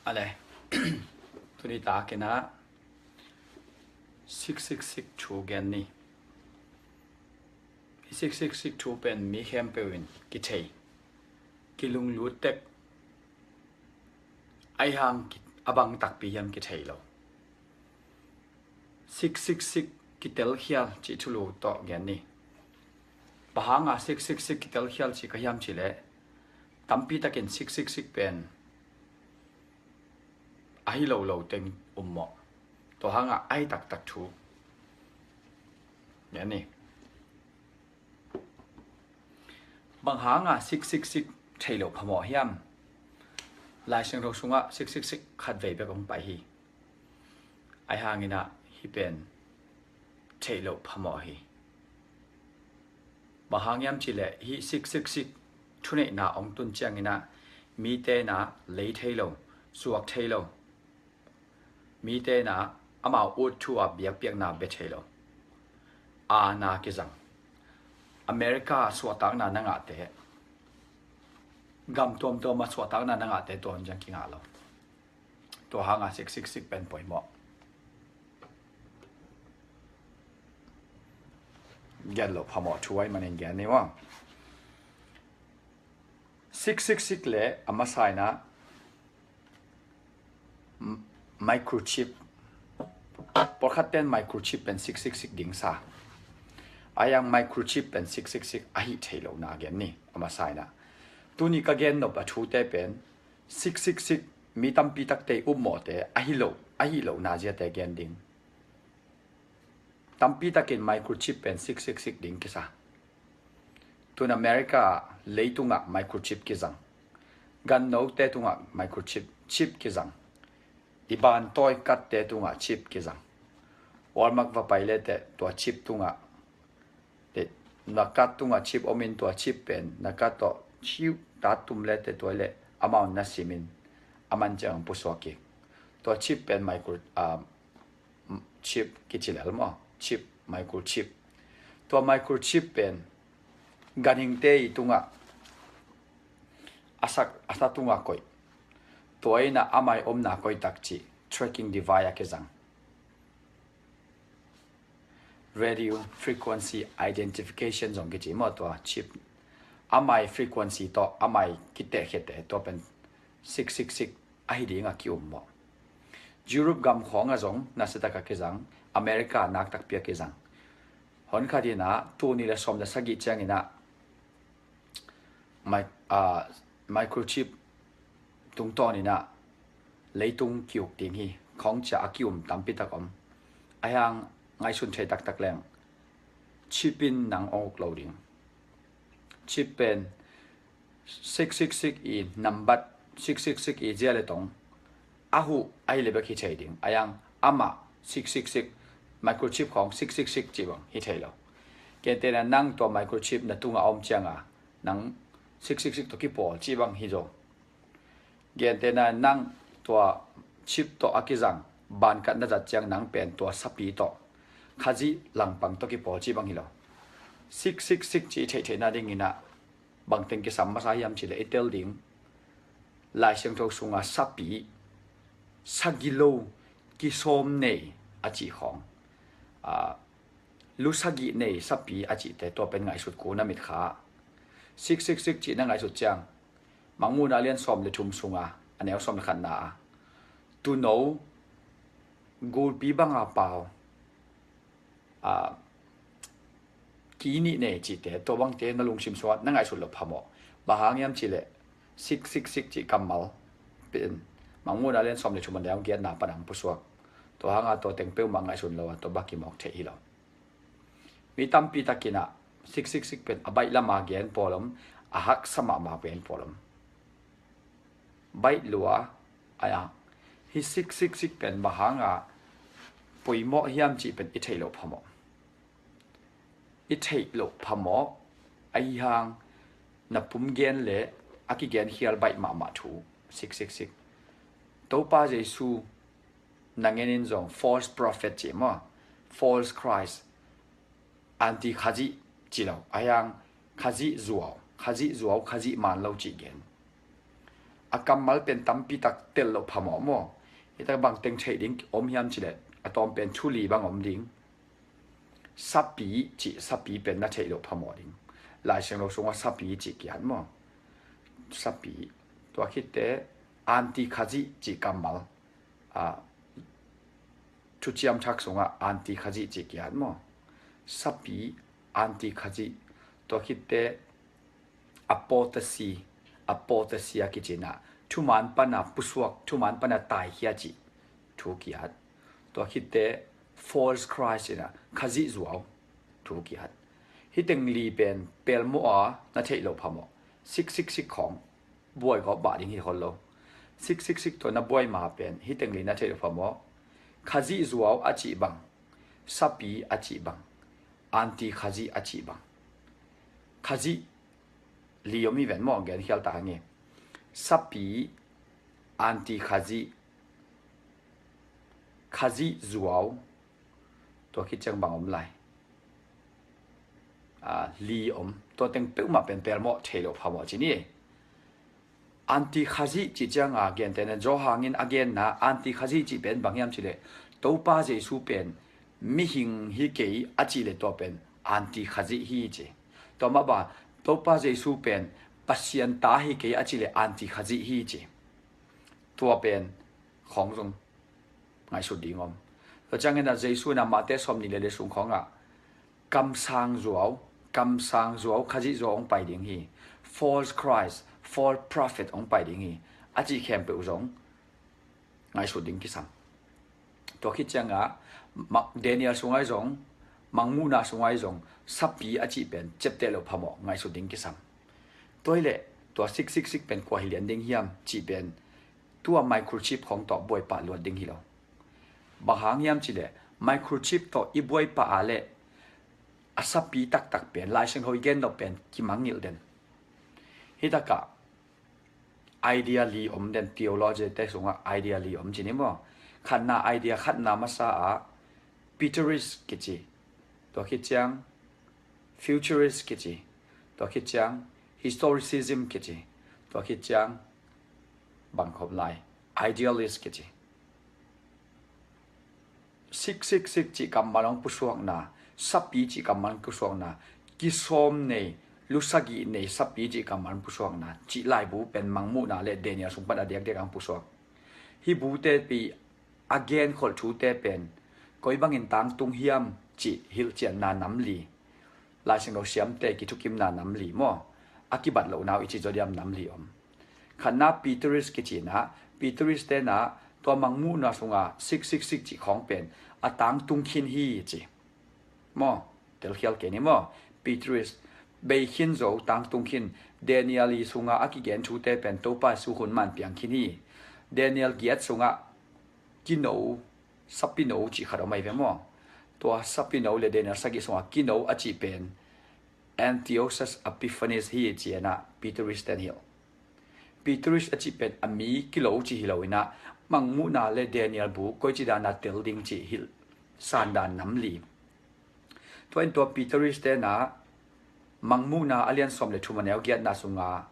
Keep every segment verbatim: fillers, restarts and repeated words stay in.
A le, tuni takin ah six six six thu gen ni. Six six six thu pen mi khempeuh in kithei, kilunglut tek, ahi hang a bang takpi hiam kithei lo. Six six six kitelkhial cih thulu tawh gen ni. Bang hanga six six six kitelkhial cih ka hiam cih leh, tampi takin six six six pen ahi lo lo teng um mawh. Tua hanga ahi taktak thu gen ni. Bang hanga six six six theih loh phamawh hiam? Lai Siangtho sungah six six six khatvei bek hong pai hi. Ahi hangin ah hih pen theih loh phamawh hi. Bang hang hiam cih leh hih six six six thuneihna hong tun ciangin ah mite in ah lei thei lo, suak thei lo, mite in ah amau ut thu a biakpiakna bia thei lo, aana kizang. America suahtakna na ngahte, gam tuamtuam a suahtakna na ngahte tua hun ciang kingah lo. Tua hanga six six six pen poimawh. Gen loh phamawh thu ahih manin gen ni maw. Six six six le a masa in ah microchip. Pawlkhatte in microchip pen six six six ding sa. Ahi hang microchip pen six six six ahih theih lohna gen ni a masa in ah. Tuni ka gen nop a thute pen six six six mi tampi takte upmawhte ahi lo, ahih lohna ziate gen ding. Tampi takin microchip pen six six six ding kisa. Tun America leitungah microchip kizang. Gannote tungah microchip, chip kizang. I ban tawi katte tungah chip kizang. Walmart va pai leteh tua chip tungah, na card tungah chip omin tua chip pen na card tawh chiu tat tum leteh tua leh amau na simin a man ciang pusuak kik. Tua chip pen micro, ah, chip kici lel maw? Chip, microchip. Tua microchip pen ganhingte i tungah a sak, a sa tungah koih. Tua in ah amai omna koih tak cih tracking device a kizang. Radio frequency identification zong kici maw, tua chip. Amai frequency tawh amai kitehkhiate tua pen six six six ahi ding a ki-um maw. Europe gam khawngah zong nasia taka kizang, America nak takpi a kizang. Hon khat in ah tul nih le sawm le sagih ciangin ah mi-, ah, microchip tungtawn in ah leitung ki-uk ding hi. Khawng cia a ki-um tampi tak om. Ahi hang ngaihsun thei taktak leng chip in nang hong uk lo ding. Chip pen six six six i nambat, six six six i zia le tong a huh ahi le bek hi thei ding. Ahi hang amah six six six microchip khawng six six six cih bang hi thei lo. Gentehna nang tua microchip na tungah a om cianga nang six six six tawh kipawl cih bang hi zaw. Gentehna nang tua chip tawh a kizang bankat na zat ciang nang pen tua sapi tawh, Khazih langpang tawh kipawl cih bang hi lo. Six six six cih i theihtheihna dingin ah bangteng kisam masa hiam cih leh i tel ding, Lai Siangtho sunga sapi sagih lo kisawm nei a cih khawng, ah, lu sagih nei sapi a cihte tua pen ngaihsut kul na mit kha. Six six six cih na ngaihsut ciang Mangmuhna lian sawm le thum sunga a neu sawm le khatna ah tuuno gulpi banga pau, ah, ki nih nei cihte, tua bangte na lungsim sungah na ngaihsut loh phamawh. Bang hang hiam cih leh six six six cih kammal pen Mangmuhna lian sawm le thum a neu giatna pan hong pusuak. Tua hanga tua teng peuhmah ngaihsun lo a tua bang kimawk theih hi lo. Mi tampi takin ah six six six pen a baih lama gen pawl om, a haksa mahmah gen pawl om. Baih lua, ahi hang hih six six six pen bang hanga poimawh hiam cih pen i theih loh phamawh. I theih loh phamawh, ahi hang na pum gen le a kigen khial baih mahmah thu, six six six. Topa Jesu na ngenin zong false prophet cih maw, false Christ, anti Khazih ci lo, ahi hang Khazih zuau, Khazih zuau, Khazih man lo cih gen. a kammal pen tampi tak tel loh phamawh maw? Hi tak bang teng theih ding om hiam cileh a tawm pen thu li bang om ding. Sapi cih sapi pen na theih loh phamawh ding. Lai Siangtho sungah sapi cih kiat maw? Sapi. Tua khitte anti Khazih cih kammal, a, Thuciam Thak sungah anti Khazih cih kiat maw? Sapi, anti Khazih. Tua khitte apostasy, apostasy a kici inah thuman pana pusuak, thuman pana taikhia cih thu kiat. Tua khitte false Christ inah Khazih zuau thu kiat. Hi teng li pen pelmawh a na theih loh phamawh. Sik sik sik khawng buai kawp bah ding hi khol lo. Sik sik sik tawh na buai ma pen hi teng li na theih loh phamawh. Khazih zuau a cih bang, sapi a cih bang, anti Khazih a cih bang. Khazih li om hi ven maw, gen khial ta nge. Sapi, anti Khazih, Khazih zuau, tua khit ciang bang om lai. A, li om, tua teng peuhmah pen pelmawh thei loh phamawh ci ni. Anti Khazih cih cianga gentehna Johan in a genna anti Khazih cih pen bang hiam cileh, Topa Jesu pen mihing hi kei a cihleh tua pen anti Khazih hi ci. Tua mah bang Topa Jesu pen Pasian ta hi kei a cihleh anti Khazih hi ci. Tua pen khawng zong ngaihsut ding om. Tua ciangin a Jesu in a Mate sawm nih le li sung khawngah kamsang zuau, kamsang zuau, Khazih zuau hong pai ding hi. False Christ, false prophet hong pai ding hi, a cih khempeuh zong ngaihsut ding kisam. Tua khit ciangah Daniel sungah zong, Mangmuhna sungah zong sapi a cih pen ciapteh loh phamawh, ngaihsut ding kisam. Tua hileh tua sik sik sik pen kua hi lian ding hiam cih pen tua microchip khawng tawh buaipah luat ding hi lo. Bang hang hiam cileh microchip tawh i buaipah a leh a sapi taktak pen, Lai Siangtho i gen nop pen kimangngilh den. Hitakah idea li om den, theology te sungah idea li om ci ni maw? Khatna idea, khatna masa ah preterist kici, tua khit ciang futurist kici, tua khit ciang historicism kici, tua khit ciang bang khop lai, idealist kici. Sik sik sik cih kammal hong pusuakna, sapi cih kammal hong pusuakna, kisawm nei, lusagih nei sapi cih kammal hong pusuakna cih laibu pen Mangmuhna le Daniel sung pan a diakdiak hong pusuak. Hih bute pi a genkholh thute pen koi bangin tangtung hiam cih hilhcianna nam li, Lai Siangtho siamte kithukimna nam li maw? A kibat lohna uh i ci zaw diam, nam li om. Khatna preterist kici inah, preterist tenah tua Mangmuhna sunga sik sik sik cih khawng pen a tangtung khin hi ci. Maw? Telkhial kei ni maw? Preterist, bei khin zo, tangtung khin. Daniel i sunga a kigen thute pen Topa Jesu hun man piang khin hi. Daniel giat sungah kino, sapino cih khat om ahi ve maw? Tua sapino le Daniel sagih sungah kino a cih pen Antiochus Epiphanes hi ci inah preterist ten hilh. Preterist a cih pen a mi kilo cih hi lo inah, Mangmuhna le Daniel bu koici dana tel ding cih hilh sandan nam li. Tua in tua preterist tenah Mangmuhna a lian sawm le thum a neu giatna sunga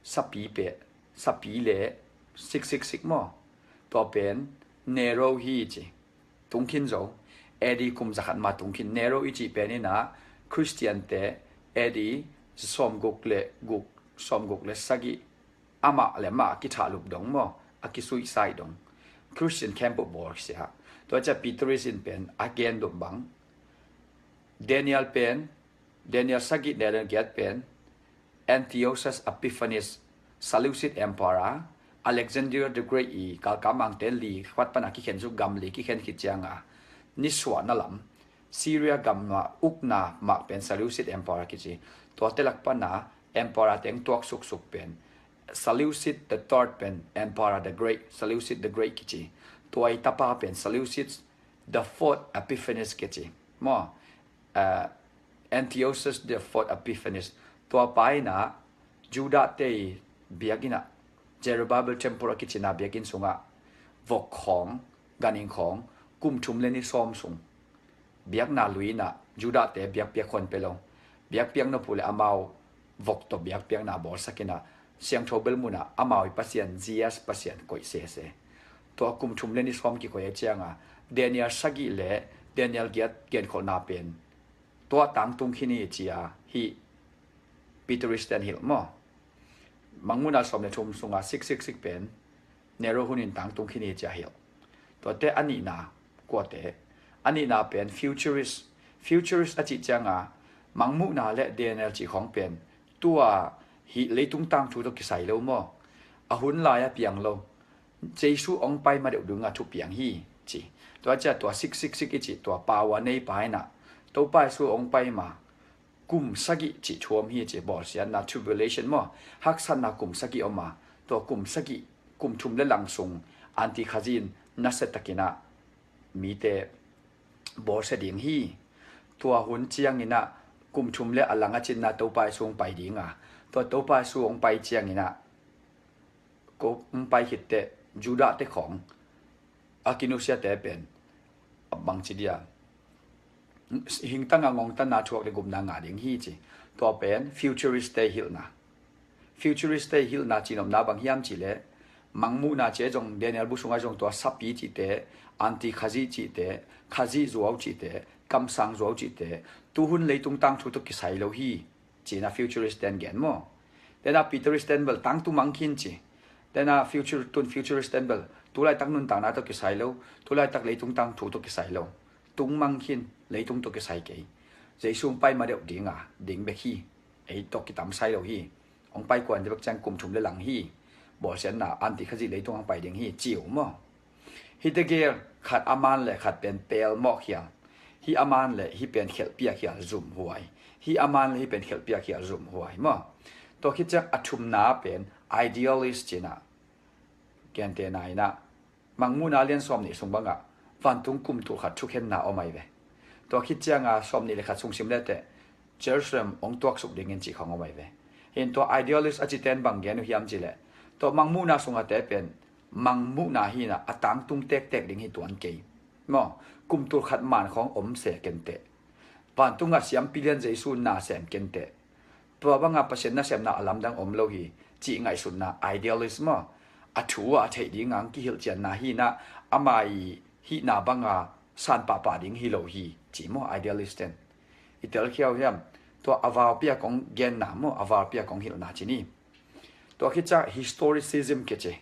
sapi peh, sapi le sik sik sik maw? Tua pen Nero hi ci. Tungkhin zo. A D kum zakhat ma tungkhin. Nero i cih pen inah Khristiante A D sawmguk le guk, sawmguk le sagih amah le amah a kithahlup dong maw? A kisuicide dong. Khristian khempeuh bawl sia. Tua ciah preterist in pen a gen dup bang, Daniel pen, Daniel sagih, Daniel giat pen Antiochus Epiphanes, Seleucid Emperor, Alexander the Great i galkap mangte li khuat pana kikhen suk, gam li kikhen khit cianga nisuahna lam Syria gamah ukna mah pen Seleucid Emperor kici. Tuate lak pana emperor teng tuak suksuk pen Seleucid the third pen Emperor the Great, Seleucid the Great kici. Tua i tapa pen Seleucid the fourth Epiphanes kici maw? Antiochus the fourth Epiphanes. Tua pa inah Judah te i biakinn ah, Zerubbabel temple a kicina biakinn sungah vok khawng, ganhing khawng, kum thum le ni sawm sung biakna lui inah Judah te biakpiak khon pe lo. Biakpiak nop uh le amau vok tawh biakpiakna bawlsak inah siangtho bel munah amau i Pasian, Jesus Pasian koih sese. Tua kum thum le ni sawm kikoih a cianga Daniel sagih le Daniel giat genkholhna pen tua tangtung khin hi cia hi. Peter Sten hilh maw? Mangmuhna sawm le thum sunga six six six pen Nero hunin tangtung khin hi cia hilh. Tuate a nihna kuate, a nihna pen futurist. Futurist a cih cianga Mangmuhna le Daniel cih khawng pen tua hi leitung tangthu tawh kisai lo maw? A hun lai a piang lo. Jesu hong pai ma deuh dinga thupiang hi ci. Tua cia tua six six six i cih tua pau a nei pa inah Topa Jesu hong pai ma kum sagih cih thuam hi ci. Bawlsiatna, tribulation maw? Haksatna kum sagih om a, tua kum sagih, kum thum le lang sung Antikhazin nasia takinah mite bawlsia ding hi. Tua hun cianginah kum thum le a lang a cinna Topa Jesu hong pai dinga, tua Topa Jesu hong pai cianginah ko hong pai khitteh Judah te khawng a kinusiate pen a bangci dia hingtanga ngongtanna thuak le gupna ngah ding hi ci. Tua pen futurist te hilhna. Futurist te hilhna cinopna bang hiam cihleh Mangmuhna cia zong Daniel bu sunga zong tua sapi cihte, Antikhazi cihte, Khazi zuau cihte, kamsang zuau cihte tuhun leitung tangthu tawh kisai lo hi. Cina futurist ten gen maw? Tena Peter Sten bel tangtung mang khin ci. Tena future tun futurist ten bel tulaitak nuntakna tawh kisai lo, tulaitak leitung tangthu tawh kisai lo. Tung mang khin, leitung tawh kisai kei. Jesu hong pai ma deuh dinga ding bek hi. Ei tawh kitam sai lo hi. Hong pai kuan deuh bek ciang kum thum le lang hi. Bawlsiatna Antikhazi leitung hong pai ding hi ci uh maw? Hihte gel khat a man le khat pen pel mawh khial. Hih a man le hih pen khelh piak khial zumhuai. Hih a man le hih pen khelh piak khial zumhuai maw? Tua khit ciang a thumna pen idealist cinah gentehna inah Mangmuhna lian sawm nih sung bangah vantung kum tul khat thukhenna om ahi ve. Tua khit cianga sawm nih le khat sung sim leteh Jerusalem hong tuaksuk dingin cih khawng om ahi ve. Hin tua idealist a citen bang gen uh hiam cihleh tua Mangmuhna sungate pen Mangmuhna hinah a tangtung tektek ding hi tuan kei. Maw? Kum tul khat man khawng om se kenteh. Vantunga siampi lian Jesu na sem kenteh. Tua banga Pasian nasemna a lamdang om lo hi cih ngaihsutna idealist maw? A thu a theih dinga ang kihilhcianna hinah ama i hihna banga san pahpah ding hi lo hi ci maw idealist ten? I telkhiau hiam? Tua a vaupiak kong genna maw, a vaupiak kong hilhna ci ni. Tua khit ciang historicism kici.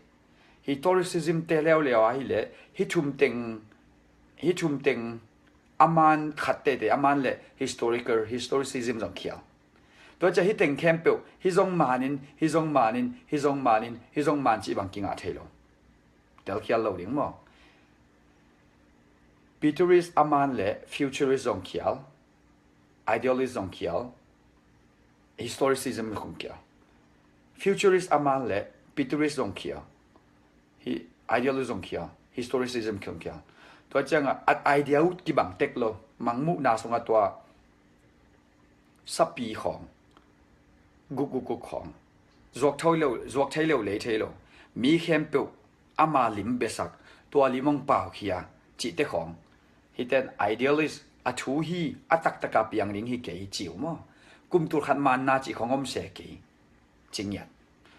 Historicism te leuleu ahileh hih thum teng, hih thum teng a man khat tete a man le historical, historicism zong khial. Tua cia hih teng khempeuh hih zong manin, hih zong manin, hih zong manin, hih zong man cih bang kingah thei lo. Telkhial lo ding maw? Preterist a man le futurist zong khial, idealist zong khial, historicism zong khial. Futurist a man le preterist zong khial, hi idealist zong khial, historicism zong khial. Tua cianga at idea uh kibang tek lo, Mangmuhna sunga tua sapi khawng, gukgukguk khawng, zuak thei lo, zuak thei lo, lei thei lo, mi khempeuh ama lim besak, tua lim hong paukhia cihte khawng. Hiten idealist a thu hi, a taktaka piang ding hi kei ci uh maw? Kum tul khat manna cih khawng om se kei. Cingiat.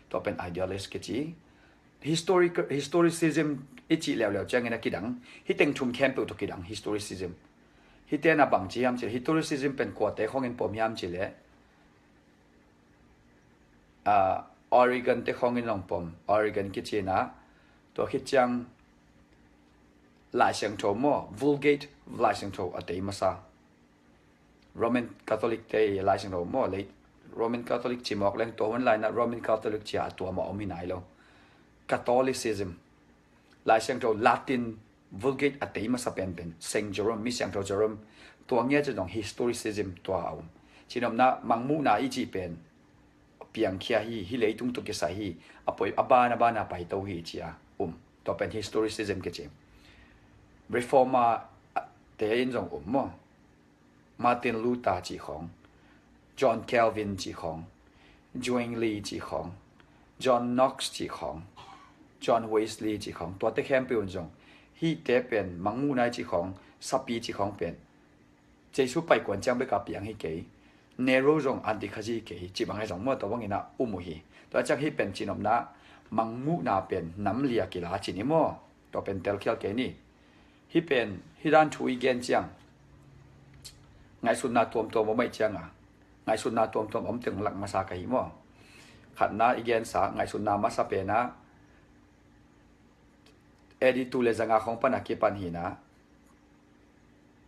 Tua pen idealist kici. Historic, historicism i cih leuleu ciangin a kidang. Hih teng thum khempeuh tawh kidang historicism. Hih tena bang ci hiam cih leh, historicism pen kuate khawngin pom hiam cih leh, ah, Origen te khawngin long pom. Origen kici na, tua khit ciang Lai Siangtho maw, Vulgate Lai Siangtho a tei masa. Roman Catholic te Lai Siangtho maw, lei Roman Catholic ci mawk leng tua hun laina Roman Catholic cia a tuam a om hi nai lo. Catholicism, Lai Siangtho Latin Vulgate a tei masa penpen Saint Jerome, mi siangtho Jerome, tua ngia ci dong historicism tua a um. Cinopna Mangmuhna i cih pen piangkhia hi, hih leitung tawh kisai hi, a poi a ban a bana paito hi cia um. Tua pen historicism kici. Reformer te in zong um maw? Martin Luther cih khawng, John Calvin cih khawng, Zwingli cih khawng, John Knox cih khawng, John Wesley cih khawng, tuate khempeuh in zong hihte pen Mangmuhna i cih khawng, sapi cih khawng pen Jesu paikuan ciang beka piang hi kei. Nero zong anti-Khazi kei, cih bang hi zong maw, tua bangin ah um uh hi. Tua ciang hih pen cinopna, mangmuhna pen nam li a kila ci ni maw. Tua pen telkhial kei ni. Hih pen, hih dan thu i gen ciang, ngaihsutna tuamtuam om ahih cianga, ngaihsutna tuamtuam om teng lak masa ka hi maw. Khatna i gensa, ngaihsutna masa pena, A D tul le zanga khong pana kipan hina,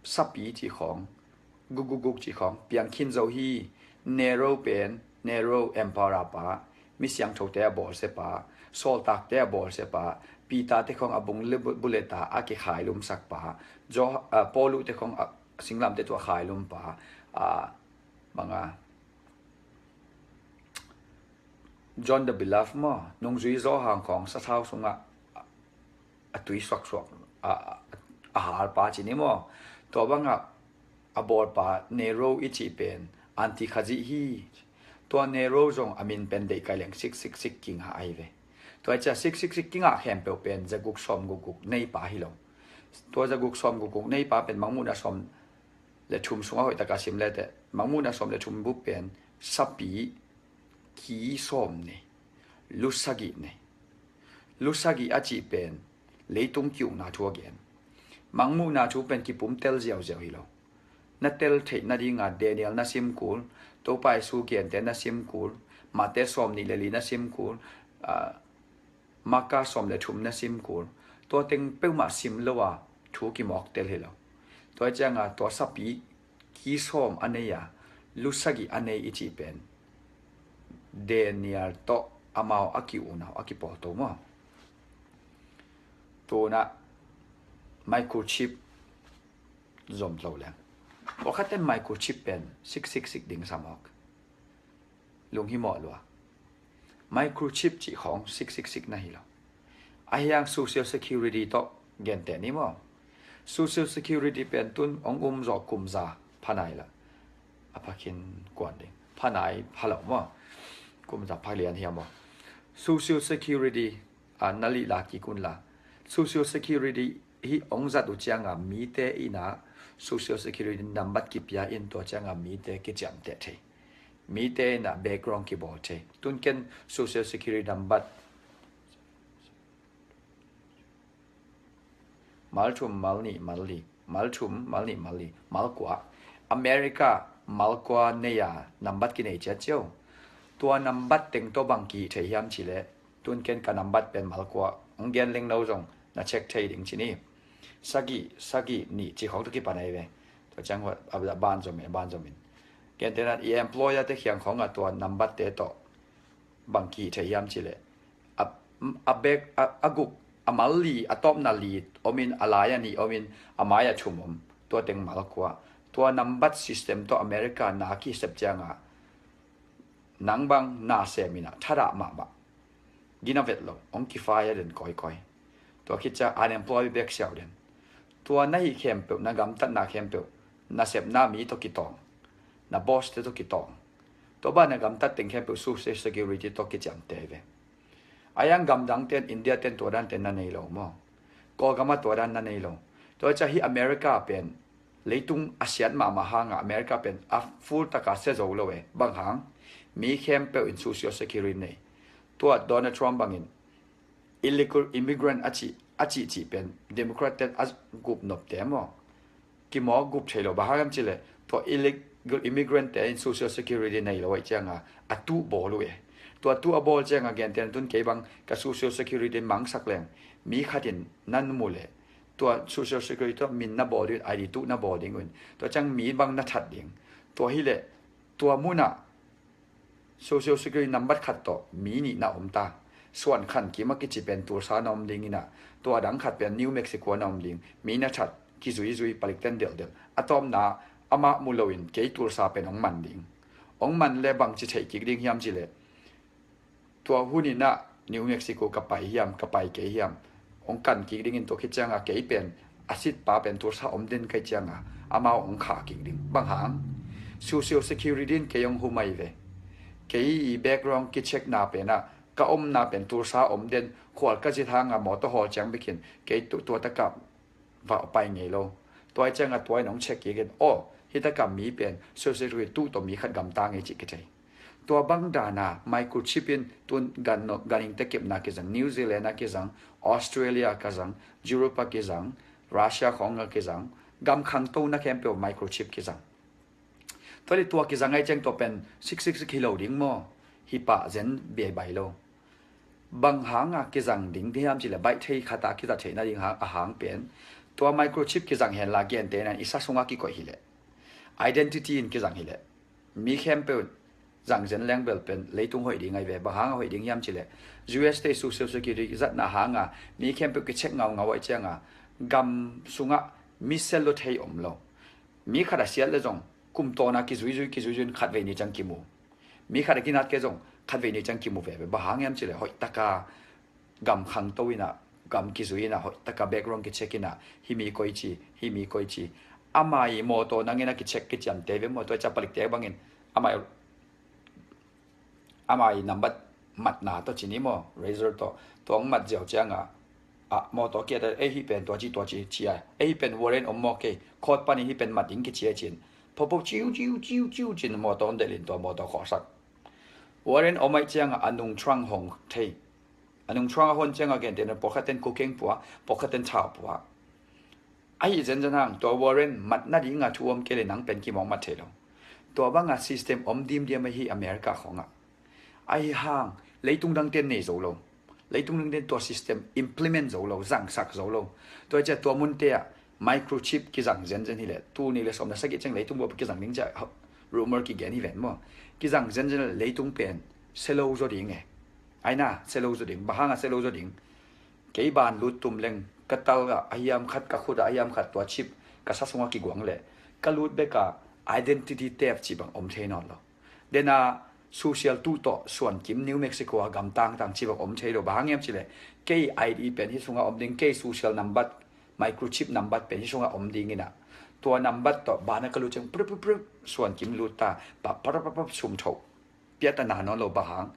sapi cih khong, gukgukguk cih khong piang khin zo hi. Nero pen, Nero Emperor pa, mi siangthote a bawlsia pa, sawltakte a bawlsia pa, Peter te khong a bung le bu-, buleta a kikhailumsak pa, Jo-, ah, Paulu te khong a singlamteh tawh a khailum pa, ah, banga, John the Beloved maw, nungzui Zawhang khong sathau sungah a tui suaksuak, a, a, a hal pa ci ni maw. Tua bangah a bawl pa Nero i cih pen anti-Khazi hi. Tua Nero zong a min pen deihkai leng six six six king ah ahi ve. Tua i cia six six six king ah khempeuh pen zaguk sawm gukguk nei pa hi lo. Tua zaguk sawm gukguk nei pa pen mangmuhna sawm le thum sungah hoih taka sim leteh, mangmuhna sawm le thum bup pen sapi ki sawm nei, lu sagih nei. Lu sagih a cih pen leitung ki-ukna thu a gen. Mangmuhna thu pen kipum tel ziauziau hi lo. Na tel theih nadinga Daniel na sim kul, Topa Jesu gente na sim kul, Mate sawm nih le li na sim kul, ah, Maka sawm le thum na sim kul, tua teng peuhmah sim lo a thu kimawk tel hi lo. Tua cianga tua sapi ki sawm a nei a, lu sagih a nei i cih pen Daniel tawh amau a ki-ukna uh a kipawlto maw. Tuna microchip zom lo leng. Pawlkhatten microchip pen six six six ding sa mawk. Lunghimawh lua. Microchip cih khawng six six six na hi lo. Ahiang social security tawh genteh ni maw. Social security pen tun hong um zawh kum za phanai la. A phakhin kuan ding. Phanai phalo maw. Kum za phalian hiam maw. Social security a na lih la kik un la. Social security hih hong zat uh cianga mite ina social security nambat kipia in tua cianga mite kiciamteh thei. Mite ina background kibawl thei. Tun ken social security nambat mal thum, mal nih, mal li, mal thum, mal nih, mal li, mal kua. America mal kua nei a nambat kinei ciat cio. Tua nambat teng tawh bang kihih thei hiam cileh. Tun ken ka nambat pen mal kua, hong gen leng no zong na check thei ding ci ni. Sagih, sagih nih ci khawng tawh kipan ahi ve. Tua ciang huat a ban zomin, a ban zomin. Gentehna i employer te khiang khawngah tua nambat te tawh bang kihih thei hiam cileh. A, a bek, a, a guk, a mal li, a tawpna li omin, a lai a nih omin, a mai a thum om. Tua teng mal kua. Tua nambat system tawh America na kisep cianga nang bang na sem ina thadah mahmah. Gina vet lo, hong kifai a den kawikawi. Tua khit cia unemployed bek siau den. Tua na hih khempeuh, na gamtatna khempeuh, na sepna mi tawh kitawng, na boss te tawh kitawng. Tua bang na gamtat teng khempeuh social security tawh kiciamteh ve. Ahiang gamdang ten, India ten tua dan ten na nei lo maw. Kawlgam ah tua dan na nei lo. Tua cia hih America pen leitung a siat mahmah hanga America pen a full taka sia zo lo e. Bang hang? Mi khempeuh in social security nei. Tua Donald Trump bangin illegal immigrant a cih, a cihcih pen Democrat ten a gup nopte maw. Kimawk gup thei lo, bang hang hiam cileh tua illegal immigrant te in social security nei lo ahih cianga a tuh bawl uh e. Tua tuh a bawl cianga gentehna tun kei bang ka social security mangsak leng mi khatin nan mu leh tua social security tawh min na bawl ding un, I D tuh na bawl ding un. Tua ciang mi bang na that ding. Tua hileh tua munah social security nambat khat tawh mi nih na om ta. Suan Khan Kim a kici pen Tulsa na om ding ina, tua dang khat pen New Mexico na om ding. Mi na that, kizuizui, palikten delhdel. A tawpna amah mu loin kei Tulsa pen hong man ding. Hong man le bangci theih kik ding hiam cileh tua hun ina New Mexico ka pai hiam, ka pai kei hiam, hong kan kik dingin tua khit cianga kei pen a sitpa pen Tulsa om den ka hih cianga amau hong khah kik ding. Bang hang? Social security in kei hong hum ahi ve. Kei i background kicheckna penah ka omna pen Tulsa om den, khual ka zit hanga mawtaw hawl ciang bekin kei tu-, tua takah va pai ngei lo. Tua hih cianga tua in hong check kik in, aw, Hi taka mi pen Social Security tuh tawh mi khat gamtang ei cih kithei. Tua bang dana microchip in tun gan, ganhing tekipna kizang, New Zealand a kizang, Australia a kizang, Europe a kizang, Russia khawng a kizang, gam khangto na khempeuh microchip kizang. Tua le tua kizang ai ciang tua pen six six six hi lo ding maw? Hi pah zen biai bai lo. Bang hanga kizang ding hiam cih leh baih thei khat a kiza theih nading hang, a hang pen tua microchip kizang henla gentehna in i sa sungah kikoih hi leh, identity in kizang hi leh, mi khempeuh zang zen leng bel pen leitung hoih ding ai ve. Bang hanga hoih ding hiam cih leh U S te Social Security zatna hanga mi khempeuh kicheck ngaungau ai cianga gam sungah mi sel lo thei om lo. Mi khat a siat le zong kum tawna kizuizui kizuizui in khatvei ni ciang kimu. Mi khat a kinat kei zong khatvei ni ciang kimu veve. Bang hang hiam cih leh hoih taka gam khangto inah, gam kizui inah, hoih taka background kicheck inah, hi mi koi ci, hi mi koi ci. Ama i mawtaw nang inah kicheck kiciamte ve maw? Tua i ca palikte bangin ama i ama i nambat matna tawh ci ni maw, razor tawh, tua hong mat ziau cianga, a, mawtaw kiat a, ei, hih pen tua ci, tua ci, ci a, ei, hih pen warrant om maw kei, court panin hih pen mat ding kici a cin, phopo ciu ciu ciu ciu cin mawtaw hong delhin tua mawtaw khawhsak. Warrant om aih cianga a nung trunk hong thei. A nung trunk a hon cianga gentehna pawlkhatten cocaine pua, pawlkhatten thau pua. Ahi zenzen hang tua warrant mat nadinga thu om kei le nang pen kimawk mat thei lo. Tua banga system om dimdiam ahi America khawngah. Ahi hang leitung dangten nei zo lo. Leitung dangten tua system implement zo lo, zangsak zo lo. Tua cia tua munte ah microchip kizang zenzen hileh, tul nih le sawm le sagih ciang leitung bup kizang ding cia rumor kigen hi ven maw? Kizang zenzen hileh leitung pen sia lo zaw ding e. Aina, sia lo zaw ding. Bang hanga sia lo zaw ding? Kei ban lut tum leng ka tal ah a hiam khat, ka khut ah a hiam khat, tua chip ka sa sungah kiguang leh ka lut beka identity theft cih bang om thei nawn lo. Dena social tuh tawh suan kim New Mexico a gam tangtang cih bang om thei lo. Bang hang hiam cih leh kei I D pen hih sungah om ding, kei social number, microchip number pen hih sungah om ding inah, tua number tawh bana ka lut ciang prup prup prup suan kim lut ta, pap pap pap pap sum tho. Piatana nawn lo bang hang?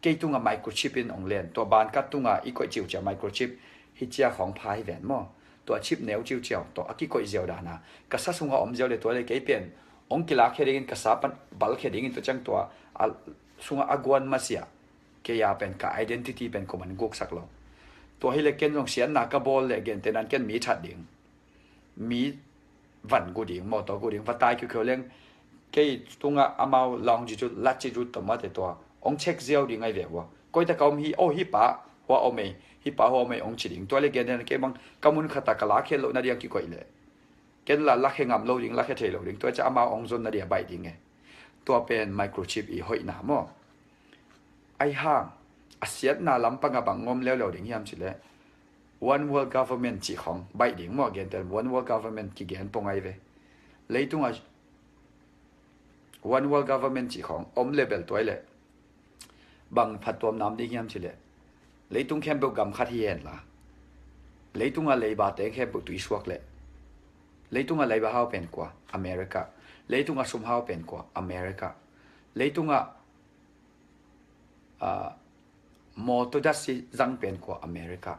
Kei tunga microchip in ong len. Tua ban ka tunga i koih ciuciau microchip hi cia khawng pha hi ven maw? Tua chip neu ciuciau tawh a kikoih ziau dana ka sa sunga om ziau le tua le kei pen ong kilakkhia dingin ka sa pan balkhia dingin tua ciang tua a sunga a guan masia kei a pen ka identity pen kuaman guksak lo. Tua hileh ken zong siatna ka bawl le gentehna in ken mi that ding. Mi van gu ding, mawtaw gu ding, va tai khiukheu leng kei tunga amau longitude, latitude tawh mate tua ong check ziau ding ai ve ua. Koita ka om hi, oh, hi pa hua om ei, hi pa hua om ei ong ci ding. Tua le gentehna kei bang ka mun khata ka lakhia loh nadiang kikoih leh ken la lakhia ngam lo ding, lakhia thei lo ding. Tua cia amau ong zon nadia baih ding e. Tua pen microchip i hoihna maw? Ai hang a siatna lampanga bang ngom leuleu ding hiam cih leh One World Government cih khawng baih ding maw? Gentehna One World Government kigen pong ai ve. Leitunga One World Government cih khawng om le bel tuai leh bang phattuam nam ding hiam cih leh leitung khempeuh gam khat hi henla, leitunga leiba teng khempeuh tuisuak leh, leitunga leiba hau pen kua? America. Leitunga sum hau pen kua? America. Leitunga ah, mawtaw dasi zang pen kua? America.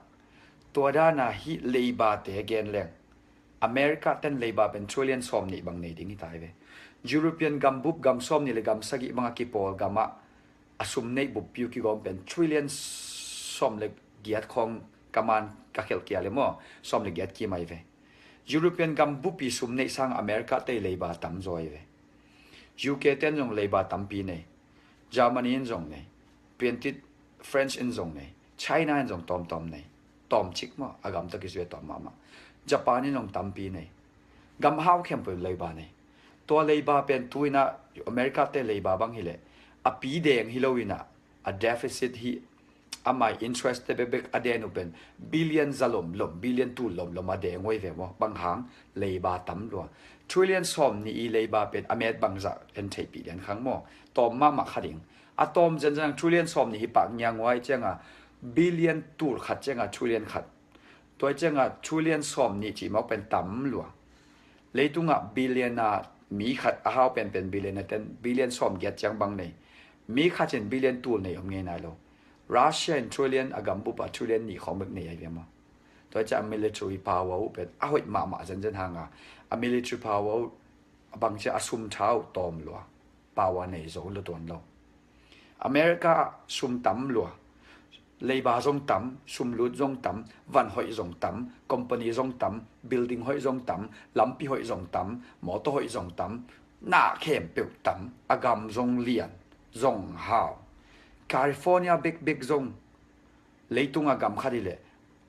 Tua dana hih leibate gen leng America ten leiba pen trillion sawm nih bang nei ding hi tai ve. European gam bup gam sawm nih le gam sagih banga kipawl gamah a sum neih buppi uh kigawm pen trillion sawm le giat khawng ka man ka khelh kia le maw, sawm le giat kim ai ve. European gam bupi sum neih sang America tei leiba tam zaw ai ve. U K ten zong leiba tampi nei. Germany in zong nei, piantit French in zong nei, China in zong tawmtawm nei, tawmcik maw a gam tawh kizui a tawm mahmah. Japan in zong tampi nei. Gam hau khempeuh leiba nei. Tua leiba pen tu inah America te leiba bang hileh a pi deng hi lo inah a deficit hi. Amai interest te bekbek a den uh pen billion za lomlom, billion tul lomlom a deng uh ai ve maw? Bang hang? Leiba tam lua. Trillion sawm nih i leiba pen a met bangzah en theihpih den khang maw? Tawm mahmah kha ding. A tawm zenzen ang trillion sawm nih hi pak ngiang uh ai cianga billion tul khat cianga trillion khat. Tua cianga trillion sawm nih cih mawk pen tam lua. Leitungah billion a mi khat a hau penpen billion a ten billion sawm giat ciang bang nei. Mi khat in billion tul nei om ngei nai lo. Russia in trillion a gambup a trillion nih khawng bek nei ai ve maw? Tua ciah a military power uh pen a hoih mahmah zenzen hanga a military power uh a bangcia a sum tha uh tawm lua, power nei zo lua tuan lo. America ah sum tam lua, leiba zong tam, sumlut zong tam, van hoih zong tam, company zong tam, building hoih zong tam, lampi hoih zong tam, mawtaw hoih zong tam, na khempeuh tam, a gam zong lian, zong hau. California bekbek zong leitung a gam khat hi leh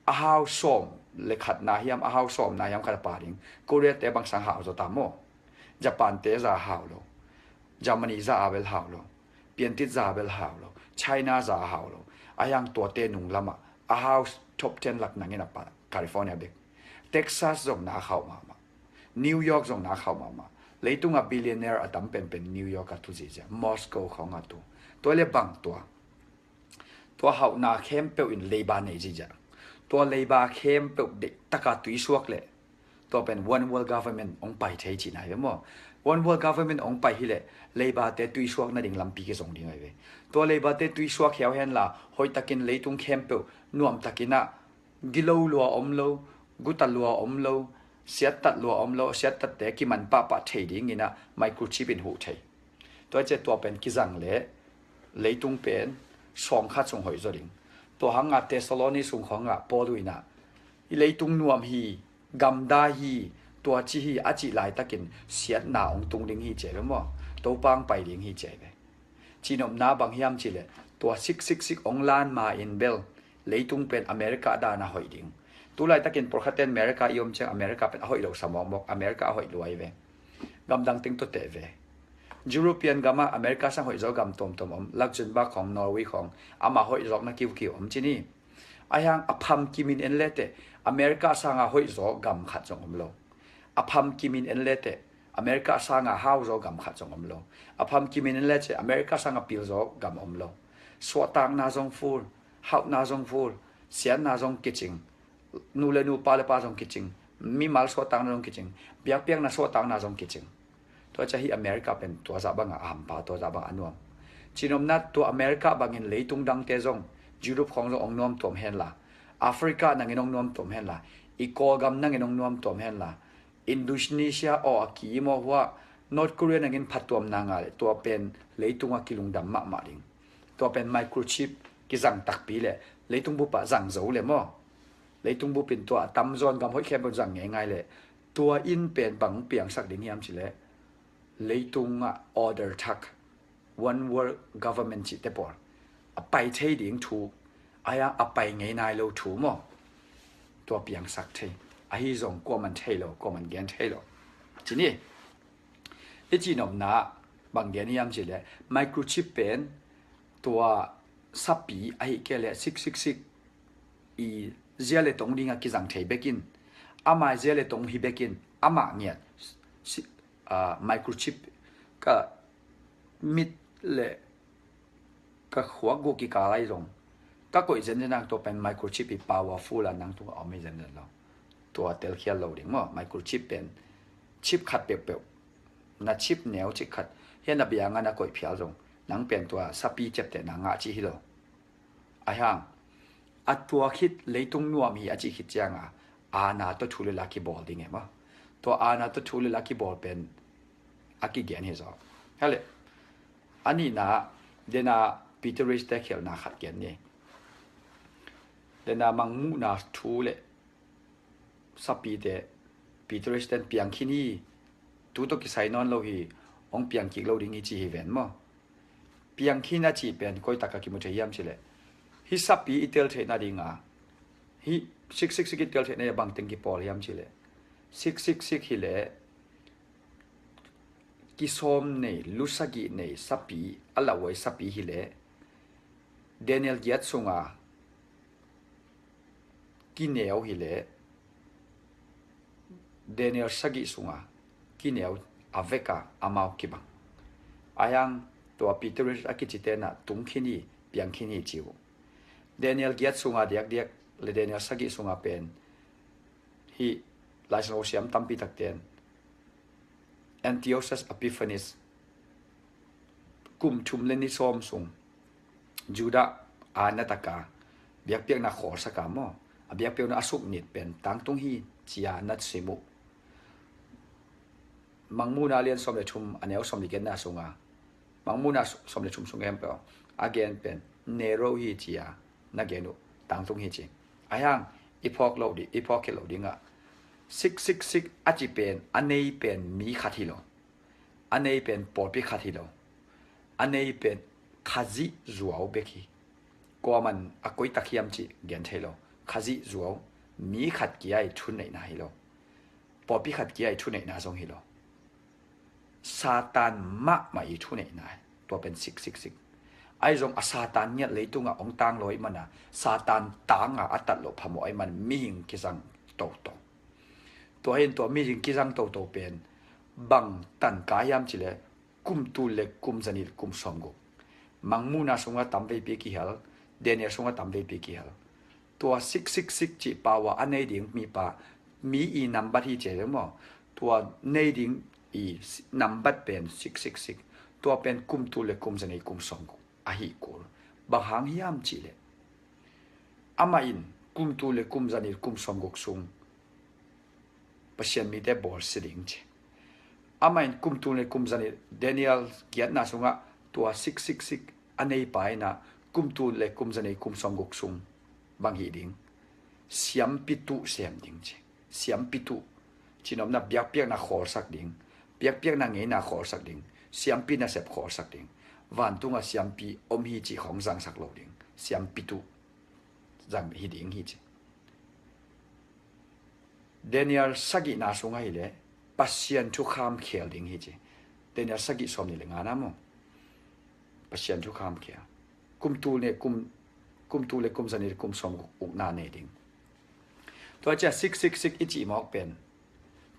a hau sawm le khatna hiam, a hau sawmna hiam khat a pa ding. Korea te bang sang hau zaw ta maw? Japan te za hau lo. Germany za a bel hau lo. Piantit za a bel hau lo. China za a hau lo. A hiang tuate nung lamah a hau top ten lak nangin a pa California bek. Texas zong na khauh mahmah. New York zong na khauh mahmah. Leitung a billionaire a tam penpen New York a tu zihziah. Moscow khawng a tu. Tua le bang tua. Tua hauhna khempeuh in leiba nei zihziah. Tua leiba khempeuh deihtaka tuisuak leh tua pen one world government hong pai thei cihna hi ve maw? One world government hong pai hileh leiba te tuisuak nading lampi kizong ding ahi ve. Tua leiba te tuisuak hiau henla hoihtakin leitung khempeuh nuamtakin ah gilo lua om lo, guta lua om lo, siattat lua om lo, siattatte kiman pahpah thei dingin ah microchip in huh thei. Tua ciah tua pen kizang leh leitung pen sawngkhat sung hoih zaw ding. Tua hanga Thessaloni sung khawngah Paul uh in ah i leitung nuam hi, gamdai hi, tuaci hi a cih laitakin siatna hong tung ding hi ci ahi ve maw? Topa hong pai ding hi ci ahi ve. Cihnopna bang hiam cihleh tua six six six hong lan ma in bel leitung pen America dana hoih ding. Tulaitakin pawlkhatten America i om ciang America pen a hoih lo sa mawkmawk, America a hoih lua hi ve. Gamdang teng tawh teh ve. European gamah America sang hoih zaw gam tuamtuam om, Luxembourg khawng, Norway khawng, ama hoih zawkna kiukiu om ci ni. A hiang a pham kimin en leteh America sanga hoih zaw gam khat zong om lo. A pham kimin en leteh America sanga hau zaw gam khat zong om lo. A pham kimin en leteh America sanga pil zaw gam om lo. Suahtakna zong full, hauhna zong full, siatna zong kicing, nu le nu, pa le pa zong kicing, mimal suahtakna zong kicing, biakpiakna suahtakna zong kicing. Tua ciah hi America pen tua zah bangah a hampa, tua zah bangah a nuam. Cihnopna tua America bangin leitung dangte zong, Europe khawng zong hong nuam tuam henla, Africa nangin hong nuam tuam henla, i Kawlgam nangin hong nuam tuam henla, Indonesia aw a ki maw hua, North Korea nangin phatuamna ngah leh tua pen leitung a kilungdam mahmah ding. Tua pen microchip kizang takpi leh leitung bup ah zang zo le maw? Leitung bup in tua a tamzaw in gam hoih khempeuh zang ngeingai leh tua in pen bang piangsak ding hiam cihleh leitung ah order thak, one world government cihte pawl a pai thei ding thu, a hiang a pai ngei nai lo thu maw? Tua piangsak thei. Ahi zong kuaman thei lo, kuaman gen thei lo. Ci ni. I cihnopna bang gen hiam cihleh microchip pen tua sapi ahi kei leh six six six i zia le tong dingah kizang thei bekin, amah zia le tong hi bekin, amah ngiat si-, ah, microchip ka mit le ka khuak guk kikal ahi zong ka koih zenzen ang, tua pen microchip hi, powerful a nang tungah om hi zenzen lo. Tua telkhial lo ding maw? Microchip pen chip khat peuhpeuh, na chip neu chip khat hian a bianga na koih phial zong nang pen tua sapi ciaptehna ngah cih hi lo. A hiang a tua khit leitung nuam hi a cih khit cianga aana tawh thu le la kibawl ding e maw? Tua aana tawh thu le la kibawl pen a kigen hi zaw. Hale, a nihna dena Peter Rich te khialhna khat gen ni. Dena mangmuhna thu le sapite Peter Rich ten piang khin hi, tu tawh kisai nawn lo hi, hong piang kik lo ding hi ci hi ven maw? Piang khin a cih pen koi taka kimu thei hiam cihleh, hih sapi i tel theihna dinga, hih six six six i tel theihna hi a bangteng kipawl hiam cihleh, six six six hileh kisawm nei, lu sagih nei sapi, a lauhuai sapi hileh Daniel giat sunga kineu hileh Daniel sagih sunga kineu a veka amau kibang. A hiang tua Peter a kicite na tung khin hi, piang khin hi ci uh. Daniel giat sunga diakdiak le Daniel sagih sunga pen hih Laisiangtho siam tampi takten Antiochus Epiphanes kum thum le ni sawm sung Judah a na taka biakpiakna khawlsaka maw, a biakpiakna a suknit pen tangtung hi cia na sim uh. Mangmuhna lian sawm le thum, a neu sawm le giatna sunga, Mangmuhna sawm le thum sung gen peuh a gen pen Nero hi ci-a na gen uh tangtung hi ci. Ahi hang i phawk loh ding, i phawk khit loh dingah six six six a ci pen a nei pen mi khat hi lo. A nei pen pawlpi khat hi lo. A nei pen Khazih zuau bek hi. Kuaman a koi tak hiam cih gen thei lo. Khazih zuau, mi khat kia i thuneihna hi lo. Pawlpi khat kia i thuneihna zong hi lo. Satan mahmah i thuneihna hi. Tua pen six six six. Ahi zong a Satan ngiat leitungah hong tang lo ahih mana Satan tanga a tat loh phamawh ahih man mihing kizang toto. Tua hin tua mihing kizang toto pen bang tanka hiam cih leh kum tul le kum zanih le kum sawmguk. Mangmuhna sungah tamveipi kihel, Daniel sungah tamveipi kihel. Tua six six six cih power a nei ding mipa, mi i nambat hi ci e maw. Tua nei ding i nambat pen six six six. Tua pen kum tul le kum zanih le kum sawmguk ahi kul. Bang hang hiam cih leh amah in kum tul le kum zanih le kum sawmguk sung Pasian mite bawlsia ding ci. Amah in kum tul le kum zanih, Daniel giatna sungah tua six six six a neipa in ah kum tul le kum zanih le kum sawmguk sung bang hih ding? Siampi tuh sem ding ci. Siampi tuh. Cihnopna biakpiakna khawlsak ding. Biakpiakna ngeina khawlsak ding. Siampi nasep khawlsak ding. Vantungah siampi om hi cih khawng zangsak lo ding. Siampi tuh zang hi ding hi ci. Daniel sagihna sungah hileh Pasian thukham khel ding hi ci. Daniel sagih sawm nih le ngana maw. Pasian thukham khel. Kum tul le kum, kum tul le kum zanih le kum sawmguk ukna nei ding. Tua ciah six six six i cih mawk pen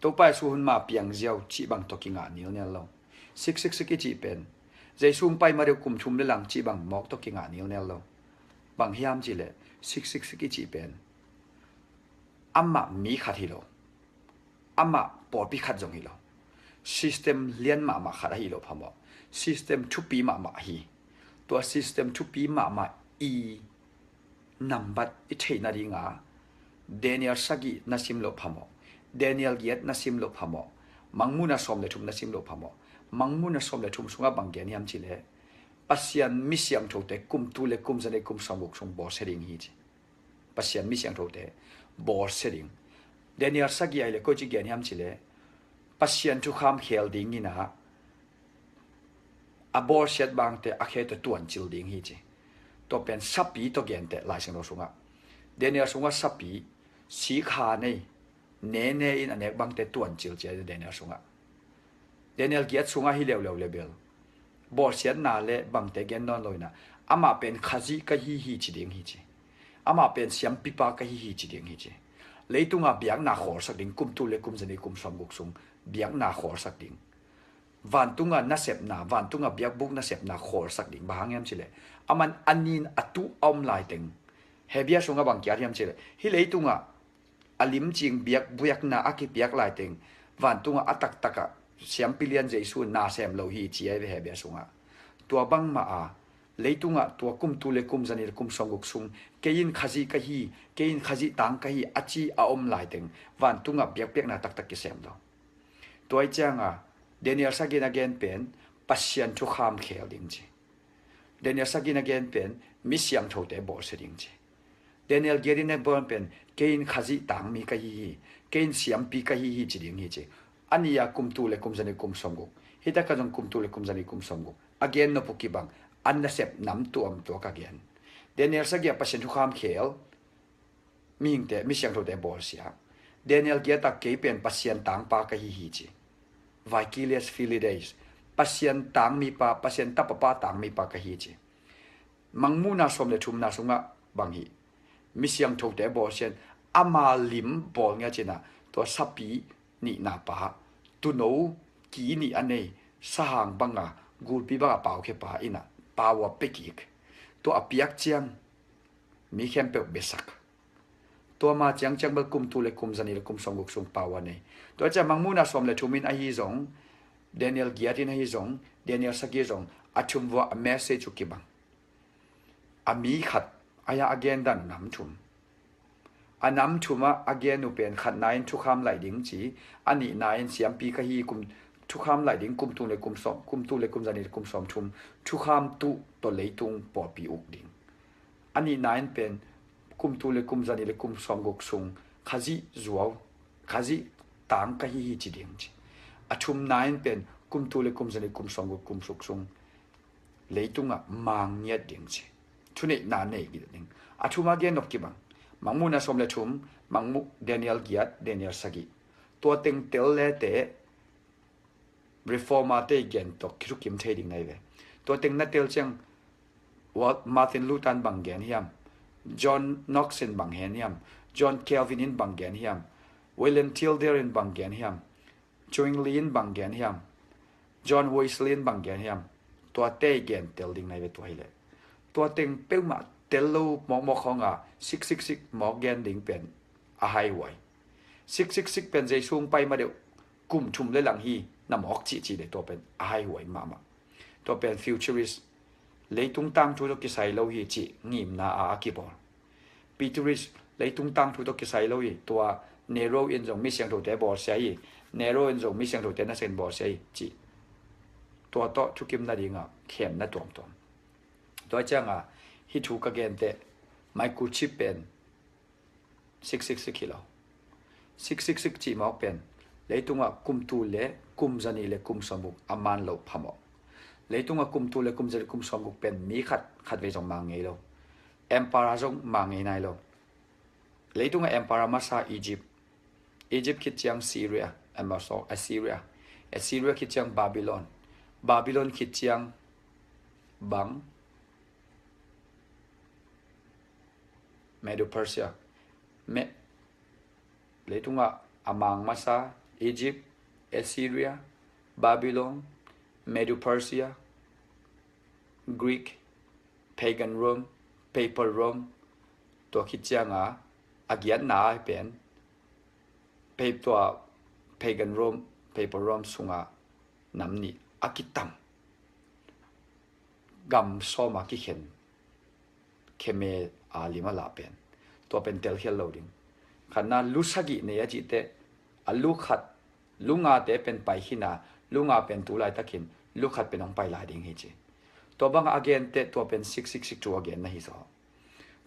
Topa Jesu hun ma piang ziau cih bang tawh kingah nilnial lo. Six six six i cih pen Jesu hong pai ma deuh kum thum le lang cih bang mawk tawh kingah nilnial lo. Bang hiam cih leh six six six i cih pen amah mi khat hi lo. Amah pawlpi khat zong hi lo. System lian mahmah khat ahi lo phamawh. System thupi mahmah hi. Tua system thupi mahmah i nambat i theih nadinga Daniel sagih na sim loh phamawh. Daniel giat na sim loh phamawh. Mangmuhna sawm le thum na sim loh phamawh. Mangmuhna sawm le thum sungah bang gen hiam cih leh Pasian mi siangthote kum tul le kum zanih le kum sawmguk sung bawlsia ding hi ci. Pasian mi siangthote bawlsia ding. Daniel sagih ah hileh koi ci gen hiam cih leh Pasian thukham khel ding in ah a bawlsiat bangte a khe tawh tuancil ding hi ci. Tua pen sapi tawh genteh Lai Siangtho sungah. Daniel sungah sapi, sikha nei, nene in a nek bangte tuancil ci a Daniel sungah. Daniel giat sungah hi leuleu le bel bawlsiatna le bangte gen nawn lo in ah amah pen Khazih ka hi hi ci ding hi ci. Amah pen siampipa ka hi hi ci ding hi ci. Leitungah biakna khawlsak ding, kum tul le kum zanih le kum sawmguk sung biakna khawlsak ding. Vantungah nasepna, vantungah biakbuk nasepna khawlsak ding. Bang hang hiam cih leh aman a nin a tuh a om laiteng, Hebrew sungah bang kiat hiam cih leh hih leitungah a limcing biak, biakna a kipiak laiteng vantungah a taktakah siampi lian Jesu na sem lo hi ci a hi ve Hebrew sungah. Tua bangmah a leitungah tua kum tul le kum zanih le kum sawmguk sung kei in Khazih ka hi, kei in Khazih tang ka hi a ci a om laiteng vantungah biakpiakna taktak kisem lo. Tua ih cianga Daniel sagih na gen pen Pasian thukham khel ding ci. Daniel sagih na gen pen mi siangthote bawlsia ding ci. Daniel giat in na gen pen kei in Khazih tangmi ka hi hi, kei in siampi ka hi hi ci ding hi ci. A nih a kum tul le kum zanih le kum sawmguk. Hih takah zong kum tul le kum zanih le kum sawmguk a gen nop uh kibang. A nasep nam tuamtuam ka gen. Daniel sagih ah Pasian thukham khel, mihingte, mi siangthote bawlsia. Daniel giat ah kei pen Pasian tangpa ka hi hi ci. Vicarius Filii Dei. Pasian tangmipa, Pasian tapapa tangmipa ka hi ci. Mangmuhna sawm le thumna sungah bang hi. Mi siangthote bawlsia in ama lim bawl ngiat ci in ah tua sapi nihna pa, tuuno ki nih a nei, sahang banga, gulpi banga paukhia pa in ah pau a pia kik. Tua a piak ciang mi khempeuh biasak. Tua ma ciangciang bel kum tul le kum zanih le kum sawmguk sung pau a nei. Tua ciang Mangmuhna sawm le thum in ahi zong, Daniel giat in ahi zong, Daniel sagih zong, a thum vua a message uh kibang. A mi khat, a ya a gen dan nam thum. A nam thum ah a gen uh pen khatna in thukham laih ding ci, a nihna in siampi ka hi kum thukham laih ding, kum tul le kum sawm, kum tul le kum zanih le kum sawmthum thukham tuh tawh leitung pawlpi uk ding. A nihna in pen kum tul le kum zanih le kum sawmguk sung Khazih zuau, Khazih tang ka hi hi ci ding ci. A thumna in pen kum tul le kum zanih le kum sawmguk kum suk sung leitungah mang ngiat ding ci. Thuneihna nei ngiat ding. A thum a gen nop kibang. Mangmuhna sawm le thum, Mangmuh Daniel giat, Daniel sagih. Tua teng tel le te Reformer te i gen tawh kithukim thei ding nai ve. Tua teng na tel ciang Wa-, Martin Luther in bang gen hiam? John Knox in bang gen hiam? John Calvin in bang gen hiam? William Tyndale in bang gen hiam? Zwingli in bang gen hiam? John Wesley in bang gen hiam? Tua te i gen tel ding nai ve tua hi leh. Tua teng peuhmah tel lo mawkmawk khawng a six six six mawk gen ding pen a haihuai. Six six six pen Jesu hong pai ma deuh kum thum le lang hi na mawk cihcih le tua pen a haihuai mahmah. Tua pen futurist, leitung tangthu tawh kisai lo hi cih ngimna a a kibawl. Futurist, leitung tangthu tawh kisai lo hi, tua Nero in zong mi siangthote bawlsia hi, Nero in zong mi siangthote nasen bawlsia hi cih. Tua tawh thukim nadingah khemna tuamtuam. Tua ciangah hih thu ka genteh microchip pen six six six hi lo. Six six six cih mawk pen leitungah kum tul le kum zanih le kum sawmguk a man loh phamawh. Leitungah kum tul le kum zanih kum sawmguk pen mi khat khatvei zong mang ngei lo. Emperor zong mang ngei nai lo. Leitungah emperor masa Egypt. Egypt khit ciang Syria, eh, sorry, Assyria. Assyria khit ciang Babylon. Babylon khit ciang bang Medo-Persia. Me-, leitungah a mang masa Egypt, Assyria, Babylon, Medo-Persia, Greek, Pagan Rome, Papal Rome, tua khit cianga a giatna pen, pe-, tua Pagan Rome, Papal Rome sunga nam nih a kitam gam sawma kikhen kheme a lim a lah pen, tua pen telkhial lo ding. Khatna lu sagih nei a cihteh a lu khat, lu ngate pen pai khin a, lu nga pen tu laitakin lu khat pen hong pai lai ding hi ci. Tua banga a genteh tua pen six six six thu a genna hi zaw.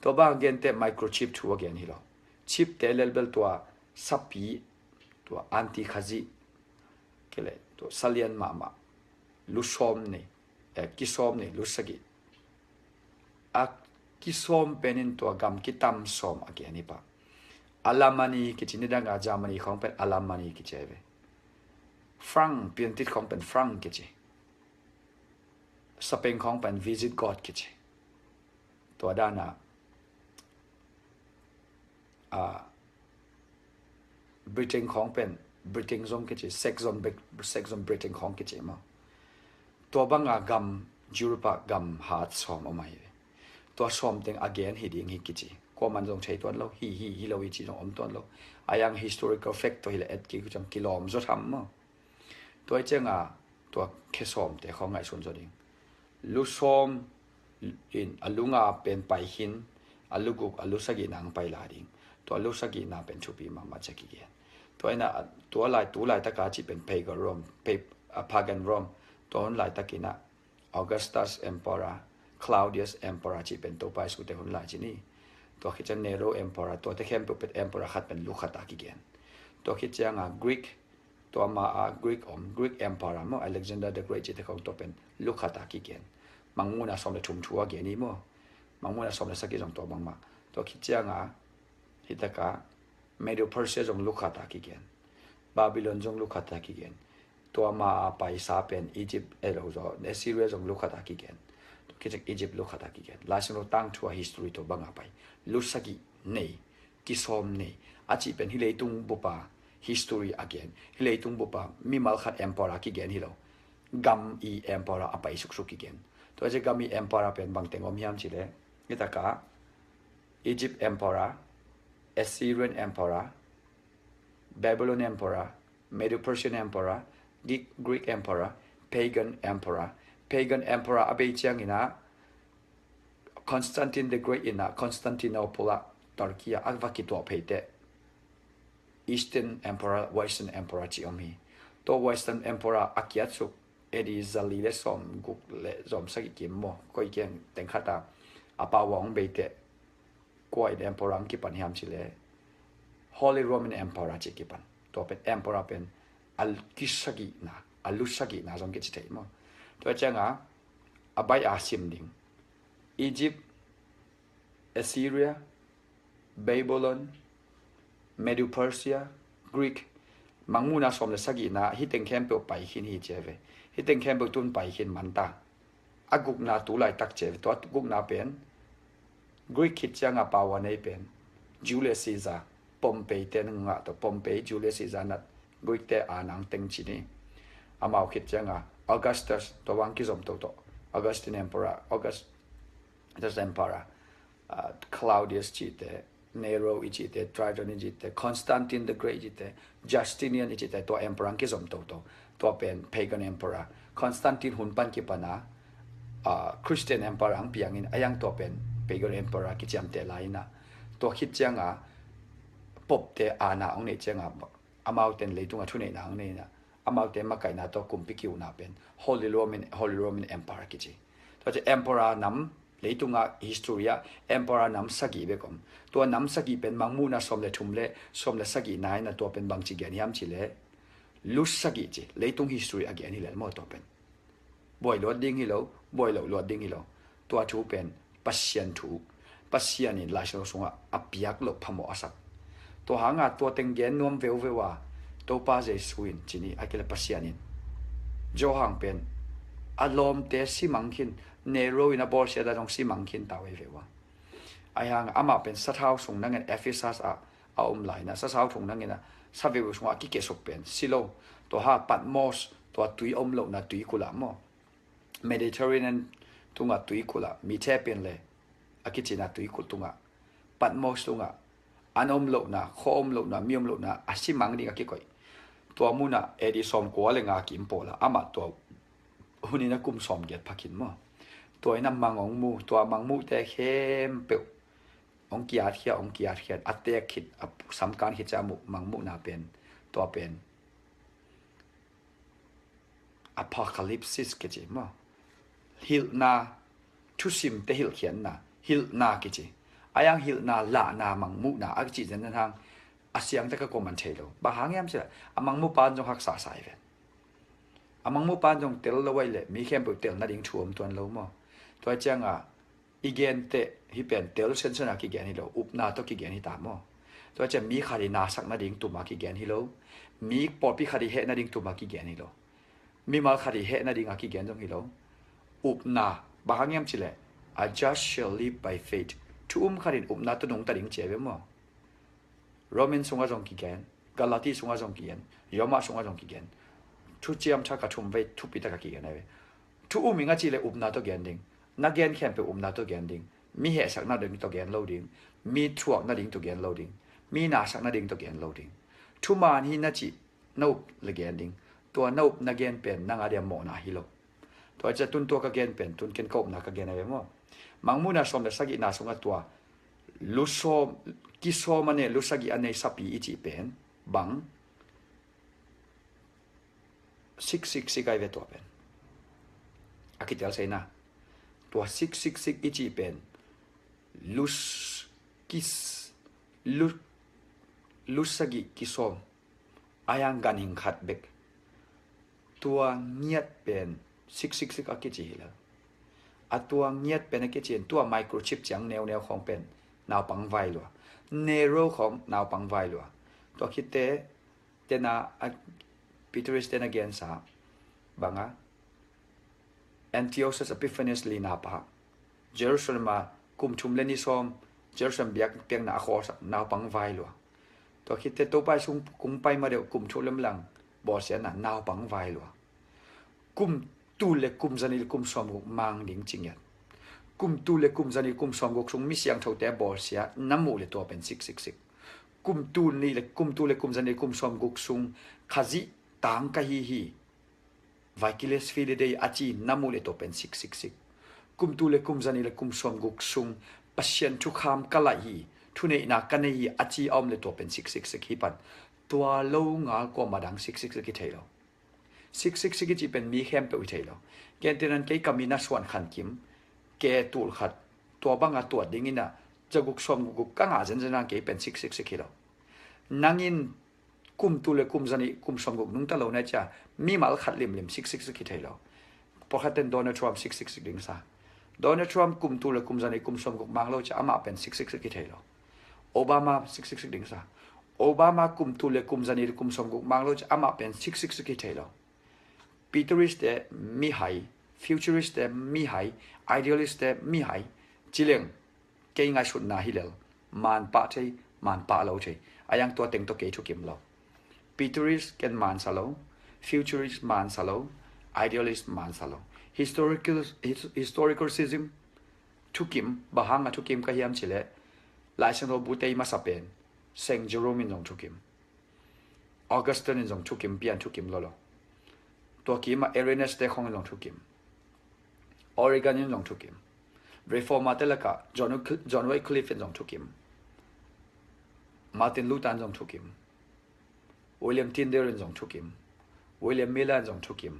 Tua banga a genteh microchip thu a gen hi lo. Chip te lelbel tua sapi, tua anti-Khazih, kei le tua salian mahmah, lu sawm nei, eh, kisawm nei, lu sagih. A kisawm penin tua gam kitam sawm a gen hi pah. Alamani kici, nidanga Germany khawng pen Alamani kici ahi ve. Frank, piantit khawng pen Frank kici. Sapeng khawng pen Visigoth kici. Tua dana, ah, Britain khawng pen Britain zong kici, Saxon Brit-, Saxon Britain khawng kici maw. Tua banga gam, Europe a gam hat sawm om ahi ve. Tua sawm teng a gen hi ding hi kici. Kuaman zong thei tuan lo, hi, hi, hi lo hi ci zong om tuan lo. A yang historical fact tua hi le et ki kucang kilawm zaw tham maw. Tua hi cianga tua khe sawmte khawng ngaihsun zaw ding. Lu sawm in a lu nga pen pai khin, a lu guk, a lu sagihna hong pai lai ding. Tua lu sagihna pen thupi mahmah ci a kigen. Tua ina, tua lai, tu laitaka cih pen Pagan Rome, pa-, a, Pagan Rome. Tua hun laitakina Augustus Emperor, Claudius Emperor cih pen Topa Jesu te hun lai ci ni. Tua khit ciang Nero Emperor, tuate khempeuh pen emperor khat pen lu khata kigen. Tua khit cianga Greek, tua ma a Greek om, Greek Emperor maw, Alexander the Great cihte khawng tua pen lu khata kigen. Mangmuhna sawm le thum thu a gen hi maw. Mangmuhna sawm le sagih zong tua bangmah. Tua khit cianga hitaka Medo-Persia zong lu khata kigen. Babylon zong lu khata kigen. Tua ma a paisa pen Egypt, eh, lo zaw, Assyria zong lu khata kigen. Tua khit ciang Egypt lu khata kigen. Laisiangtho tangthu a history tua banga pai. Lu sagih nei, kisawm nei. A cih pen hih leitung bupa history a gen. Hih leitung bupa mimal khat emperor kigen hi lo. Gam i emperor a pai suksuk kigen. Tua ci gam i emperor pen bangteng om hiam cih le, hitaka Egypt Emperor, Assyrian Emperor, Babylon Emperor, Medo-Persian Emperor, Greek, Greek Emperor, Pagan Emperor. Pagan Emperor a bei ciangina Constantine the Great ina Constantinople a, Turkey a, a va kituah pheiteh Eastern Emperor, Western Emperor ci om hi. Tua Western Emperor a kiat suk A D zali le sawm guk le sawm sagih kim maw, koi kiang teng khat a, a power hong bei teh, kua in Emperor ang kipan hiam ci le, Holy Roman Emperor ci kipan. Tua pen Emperor pen a kisagihna, a lusagihna zong kici thei maw. Tua cianga a baih a sim ding, Egypt, Assyria, Babylon, Medo-Persia, Greek, mangmuhna sawm le sagihna, hih teng khempeuh pai khin hi ci ve. Hih teng khempeuh tun pai khin man ta. A gukna tu laitak ci ve. Tua gukna pen Greek khit cianga power nei pen Julius Caesar, Pompey te nungah tawh, Pompey, Julius Caesar nat, Greek te a nang teng ci ni. Amau khit cianga Augustus, tua bang kizom toto, Augustine Emperor, August, Augustus Emperor, ah, Claudius cihte, Nero i cihte, Trajan i cihte, Constantine the Great i cihte, Justinian i cihte, tua emperor ang kizom toto. Tua pen pagan emperor. Constantine hun pan kipana, ah, Christian emperor ang piangin, a yang tua pen pagan emperor kiciamteh lai ina. Tua khit cianga, pope te ana ong nei cianga, amauten leitunga thuneihna ang nei ina. Amaute makaihna tawh kumpi kiuhna pen Holy Roman, Holy Roman Emperor kici. Tua ci emperor nam, leitunga history a emperor nam sagih bek om. Tua nam sagih pen mangmuhna sawm le thum le sawm le sagihna ina, tua pen bangci gen hiam ci le, lusagih ci. Leitung history a gen hi lel maw tua pen. Buai luat ding hi lo, buai loh luat ding hi lo. Tua thu pen Pasian thu, Pasian in Lai Siangtho sungah a piak loh phamawh a sak. Tua hanga tua teng gen nuam veuveu a, Topa Jesu in ci ni, a kile Pasian in, Johan pen a lawmte si mang khin, Nero in a bawlsia dan hong si mang khin ta veuveu a. Ahi hanga amah pen sathau sung nangin Ephesus ah a om lai ina, sathau sung nangin a, saveu sungah a kikesuk pen si lo. Tua ha Patmos, tua tui om lohna tuikulh ah maw, Mediterranean tungah tuikulh ah, mi thepin le a kicina tuikulh tungah, Patmos tungah, an om lohna, khua om lohna, mi om lohna a si mang ding a kikoih. Tua munah A D sawmkua le nga kim pawlah amah tua hunin a kum sawmgiat pha khin maw. Tua ina mang hong mu, tua mangmuhte khempeuh hong kiatkhia, hong kiatkhia, a tek khit, a samkan khit ciang a muh mangmuhna pen, tua pen Apocalypsis kici maw. Hilhna, thusimte hilhkhiatna, hilhna kici. A yang hilhna, lahna, mangmuhna a kici zen hang a siangtak a kuaman thei lo. Bang hang hiam cih leh a mangmuhpa in zong haksa sa hi ven. A mangmuhpa in zong tel lo ahih leh mi khempeuh tel nading thu om tuan lo maw. Tua cianga i genteh hih pen tel sensen a kigen hi lo, upna tawh kigen hi ta maw. Tua ciang mi khat i nasak nading tuma kigen hi lo, mi pawlpi khat i heh nading tuma kigen hi lo, mimal khat i heh nadinga kigen zong hi lo. Upna, bang hang hiam cih leh, a just shall live by faith. Thu um khat in upna tawh nungta ding ci a ve maw. Roman sungah zong kigen, Galati sungah zong kigen, Roma sungah zong kigen. Thuciam Thak a thumvei thupi taka kigen a ve. Thu um ing a cih leh upna tawh gen ding. Na gen khempeuh upna tawh gen ding. Mi hehsak nading tawh gen lo ding. Mi thuak nading tawh gen lo ding. Mi nasak nading tawh gen lo ding. Thuman hi na cih na up le gen ding. Tua na up na gen pen nang a dia mawhna hi lo. Tua ciang tun tua ka gen pen, tun ken ka upna ka gen a ve maw. Mangmuhna sawm le sagihna sungah tua lusawm, kisawm a nei, lusagih a nei sapi i cih pen bang, six six six ai ve tua pen. A kitel seina. Tua six six six i cih pen lus, kis, lu, lusagih kisawm. A yang ganhing khat bek. Tua ngiat pen six six six a kici hi lo. A tua ngiat pen a kici in tua microchip ciang neuneu khawng pen naupang vai lua. Nero khawng naupang vai lua. Tua khitte tena a Petrus tena gensa banga Antiochus Epiphanes lina pa Jerusalem a kum thum le ni sawm Jerusalem biakpiakna a khawlsak naupang vai lua. Tua khitte Topa Jesu kung pai ma deuh kum thum lam lang bawlsiatna naupang vai lua. Kum tul le kum zani le kum sawmguk mang ding ci ngiat. Kum tul le kum zani le kum sawmguk sung mi siangthote bawlsia na muh le tua pen sik sik sik. Kum tul nih le kum tul le kum zani le kum sawmguk sung Khazih tang ka hi hi. Vigiles Filii Dei a ci na muh le tua pen sik sik sik. Kum tul le kum zani le kum sawmguk sung Pasian thukham ka laih hi, thuneihna ka nei hi a ci a om le tua pen sik sik sik hi pan. Tua lo ngal kuamah dang sik sik sik hi thei lo. Six six six i cih pen mi khempeuh hi thei lo. Gentehna in kei ka min a Suan Khan Kim, ke tul khat, tua banga tuat dingin a, za guk sawm guk guk ka ngah zenzen a kei pen six six six hi lo. Nangin kum tul le kum zanih, kum sawm guk nungta lo na cia, mimal khat limlim six six six hi thei lo. Pawlkhat ten Donald Trump six six six ding sa. Donald Trump kum tul le kum zanih, kum sawm guk mang lo cia, amah pen six six six hi thei lo. Obama six six six ding sa. Obama kum tul le kum zanih le kum sawm guk mang lo cia, amah pen six six six hi thei lo. Futurist te mihai, futurist te mihai, idealist te mihai, ci leng kei ngaihsutna hi lel, man pah thei, man pah lo thei. A yang tua teng tawh kei thukim lo. Futurist ken man sa lo, futurist man sa lo, idealist man sa lo. Historical, his-, historicism thukim, bang hanga thukim ka hiam cih leh, Lai Siangtho bu tei masa pen Saint Jerome in zong thukim. Augustine in zong thukim, pian thukim lo lo. Tua kimah Arianist te khong in zong thukim. Origen in zong thukim. Reformer te lakah John, John Wycliffe in zong thukim. Martin Luther in zong thukim. William Tyndale in zong thukim. William Miller in zong thukim.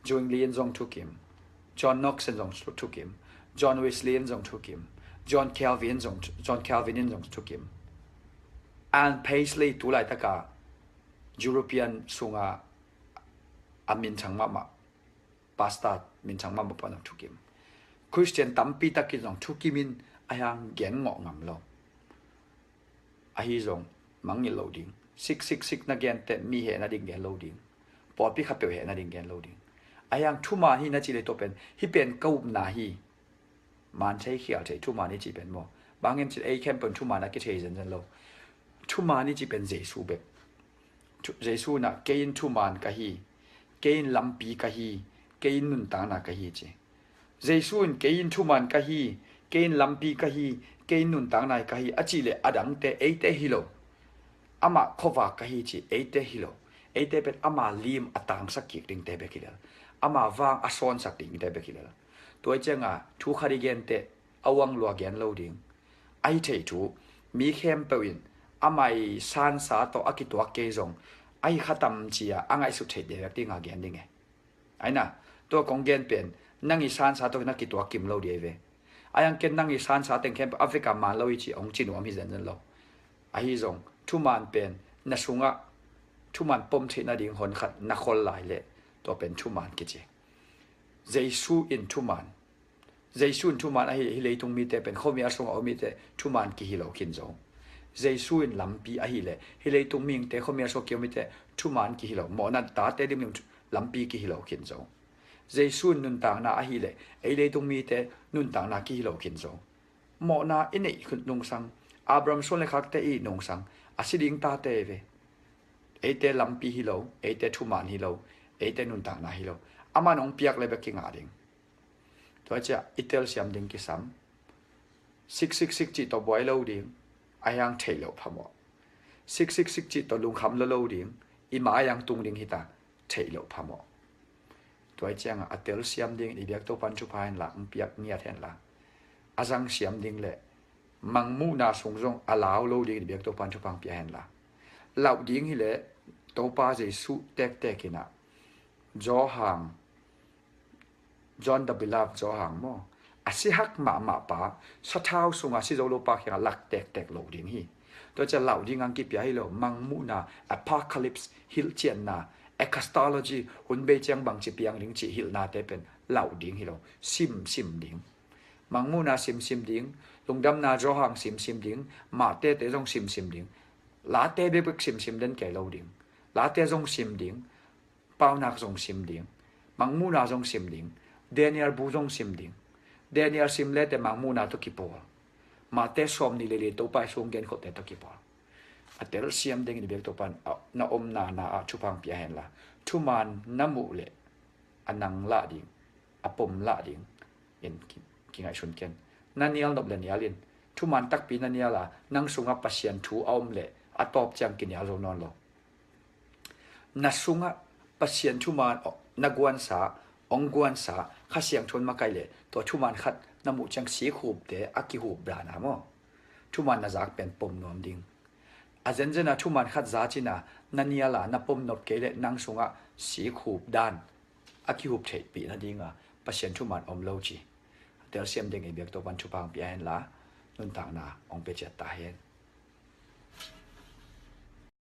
Zwingli in zong thukim. John Knox in zong thukim. John Wesley in zong thukim. John Calvin in zong, John Calvin in zong thukim. Anne Paceley tu laitaka European sunga a minthang mahmah, pastor minthang mahmah pan zong thukim. Christian tampi takin zong thukimin a hiang gen ngawh ngam lo. Ahi zong mangngilh lo ding. Six six six na gen teh mi hehna ding gen lo ding. Pawlpi khatpeuh hehna ding gen lo ding. A hiang thuman hi na cih leh tua pen, hih pen ka upna hi. Man thei khial thei thuman i cih pen maw? Bang hiam cih leh ei khempeuh in thuman a kithei zenzen lo. Thuman i cih pen Jesu bek. Thu-, Jesu in ah kei in thuman ka hi, kei in lampi ka hi, kei in nuntakna ka hi ci. Jesu in kei in thuman ka hi, kei in lampi ka hi, kei in nuntakna ka hi a cih leh a dangte eite hi lo. Amah khuavak ka hi ci eite hi lo. Eite pen ama lim a tangsak kik dingte bek hi lel. Ama vang a sawnsak dingte bek hi lel. Tua i cianga thu khat i gen teh a uang lua gen lo ding. Ahi thei thu, mi khempeuh in amah i sansa tawh a kituak kei zong ahi kha tam cia a ngaihsut theih deuh dinga gen ding e. Aina, tua kong gen pen nang i sansa tawh na kituak kim lo ding ve. A hiang ken nang i sansa teng khempeuh a veka man lo i ci hong ci nuam hi zenzen lo. Ahi zong thuman pen na sungah thuman pom theih nading hon khat na khol lai leh tua pen thuman kici. Jesu in thuman. Jesu in thuman ahi leh hih leitung mite pen khuamial sungah om mite thuman kihi lo khin zo. Jesu in lampi ahi leh hih leitung mihingte khuamial sungah ki-om mite thuman kihi lo. Mawhna tate limlim thu-, lampi kihi lo khin zo. Jesu in nuntakna ahi leh ei leitung mite nuntakna kihi lo khin zo. Mawhna i neih nungsang, Abraham suan le khakte i nungsang, a si ding tate ve. Eite lampi hi lo, eite thuman hi lo, eite nuntakna hi lo. Aman hong piak le bek kingah ding. Tua ciah i telsiam ding kisam. Six six six cih tawh buai lo ding, a hiang theih loh phamawh. Six six six cih tawh lungkham lo lo ding, i ma a hiang tung ding hita, theih loh phamawh. Tua i ciangah a telsiam dingin i biak Topan thupha henla, hong piak ngiat henla. A zangsiam ding le mangmuhna sung zong a lau lo dingin i biak Topan thupha hong pia henla. Lauh ding hileh Topa Jesuh tektek inah Johan, John the Beloved Johan maw? A si hak mahmah pa, sathau sunga si zo lo pa kiangah lak tektek lo ding hi. Tua ciah lauh ding ang kipia hi lo, mangmuhna, apocalypse, hilhcianna, eschatology, hun bei ciang bangci piang ding cih hilhnate pen lauh ding hi lo, simsim ding. Mangmuhna simsim ding, lungdamna Johan simsim ding, Matthai te zong simsim ding. Late bekbek simsim den kei lo ding. Late zong sim ding. Paunak zong sim ding, mangmuhna zong sim ding, Daniel bu zong sim ding. Daniel sim lete mangmuhna tawh kipawl. Matthai sawm nih le li Topa i sung genkholhte tawh kipawl. A telsiam dingin i biak Topa in, a, na omna na ah thupha hong pia henla. Thuman na muh leh a nang lah ding, a pom lah ding in ki, kingaihsun ken. Na nial nop le nial in. Thuman takpi na nial a, nang sungah Pasian thu a om leh a tawp ciang kinial zo nawn lo. Na sungah Pasian thuman na guansa, hong guansa, Kha Siangtho in makaih leh tua thuman khat na muh ciang sikhupte a kihup dan a maw? Thuman na zak pen pom nuam ding. A zenzen a thuman khat za cina na nial a, na pom nop kei leh nang sungah sikhup dan a kihup theihpih nadinga Pasian thuman om lo ci telsiam ding ei biak Topan thupha hong pia hen la, nuntakna hong pia ciat ta hen.